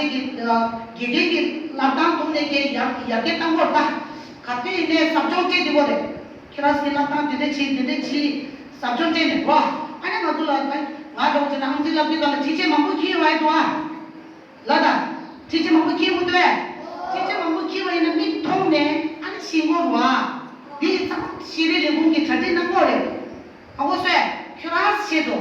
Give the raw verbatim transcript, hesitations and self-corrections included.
གི་དགེ་རྒན་གྱི་བསླབ་སྟངས་ཐོག་ནས་ཀྱི་ཡར་ཡར་རྒྱས་བཏང་དགོས་ད། ག་དུས་ཡིན་ནའི་ཟབ་སྦྱོང་སྤྲད་དེ་བོ་རེད། ཁྱོད་རང་ཚོའི་བསླབ་སྟངས་དེ་འདྲ་བྱེད་དེ་འདྲ་བྱེད། ཟབ་སྦྱོང་སྤྲད་ནས་བོ། ཨ་ནི་ང་ཚོ་ལ་ང་འདྲ་བོ་བྱས་ན་ཨང་རྩིས་བསླབ་དུས་སྒང་ལ་འཕྲུལ་ཆས་མང་པོ་འཁྱེར་ཡོང་བ་ཡིན་དོ་ཨ། ལ་ད། འཕྲུལ་ཆས་མང་པོ་འཁྱེར་ཡོང་དུས། འཕྲུལ་ཆས་མང་པོ་འཁྱེར་བ་ཡིན་ན་མིག་མཐོང་ནས་ཨ་ནི་ཤེས་དགོས་རེད་བ། འདི་ཚང་མ་ཤེས་རིག་ལས་ཁུངས་ཀྱི་གྲ་སྒྲིག་གནང་དགོས་རེད། ཨ་ཁོ་སོས་ཁྱོད་རང་ཤེས་དོ།